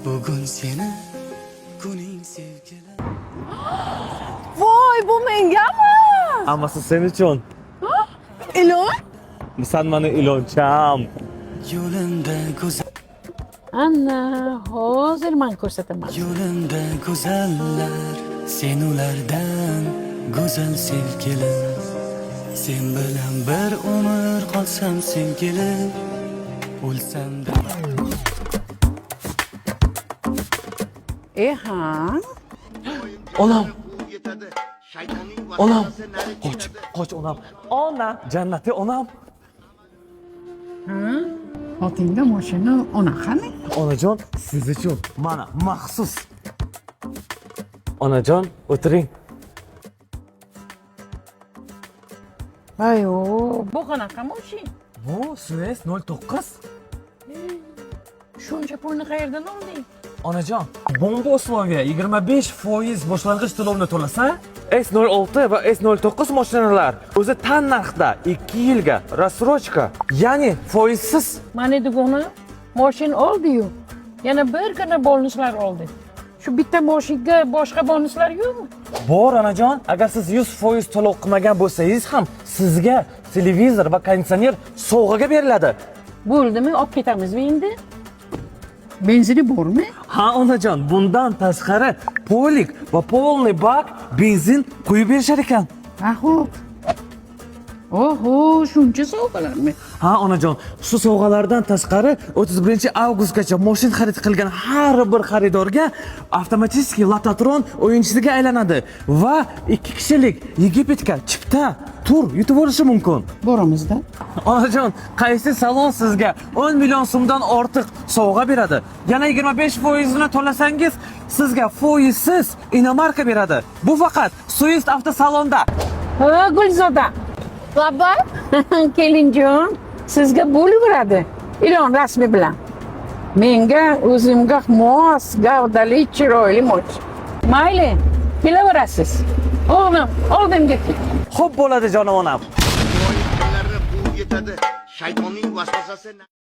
Bugun seni kuning, sevgilim. Voy, bu mengami? Hammasi sen uchun. Ilon? San mani iloncham. Yo'limda go'zal Ana, hozir man ko'rsataman. Yo'limda go'zallar, sen ulardan go'zal, sevgilim. Sen bilan bir umr qolsam, sevgilim, o'lsam da. E ha. Onam. Onam. Qoch, qoch, onam. Ona, jannati onam. Ha? Otingda mashina onaqami? Onajon, siz uchun mana maxsus. Onajon, o'tiring. Ayo, bu qanaqa mashina? Bu Suez 09. Shuncha pulni qayerdan olding? Onajon, bomba условия: 25% boshlang'ich to'lovni to'lasa, S06 va S09 mashinalar o'zi tan narxda 2 yilga рассрочка, ya'ni foizsiz. Mani dugona mashina oldi-yu, yana birgina bonuslar oldi. Shu bitta mashinaga boshqa bonuslar yo'qmi? Bor, onajon, agar siz 100% to'lov qilmagan bo'lsangiz ham, sizga televizor va konditsioner sovg'aga beriladi. Bo'ldimi, olib ketamizmi endi? Benzini bormi? Ha, onajon, bundan tashqari полик va полный bak benzin quyib berishar ekan. Ha, xo'p. Oho, shuncha sovg'alarmi? Ha, onajon, shu sovg'alardan tashqari 31 avgustgacha moshin xarid qilgan har bir xaridorga avtomatik lototron o'yinchisiga aylanadi va ikki kishilik Yegiptga chipta tur yutib olishi mumkin. Boramizda. Onajon, qaysi salon sizga 10 million so'mdan ortiq sovg'a beradi? Yana 25 foizini to'lasangiz, sizga foizsiz иномарка beradi. Bu faqat Suist avtosalonda. Ha, Gulzoda. Labbay. Kelinjon, sizga bo'laveradi. Ilon rasmi bilan. Menga o'zimga mos gavdali chiroyli moch. Mayli, kelaverasiz. O'g'lim, oldimga kel. Xo'p bo'ladi, jonim onam. Kunlarni quvib yetadi shaytonning vasvasasi.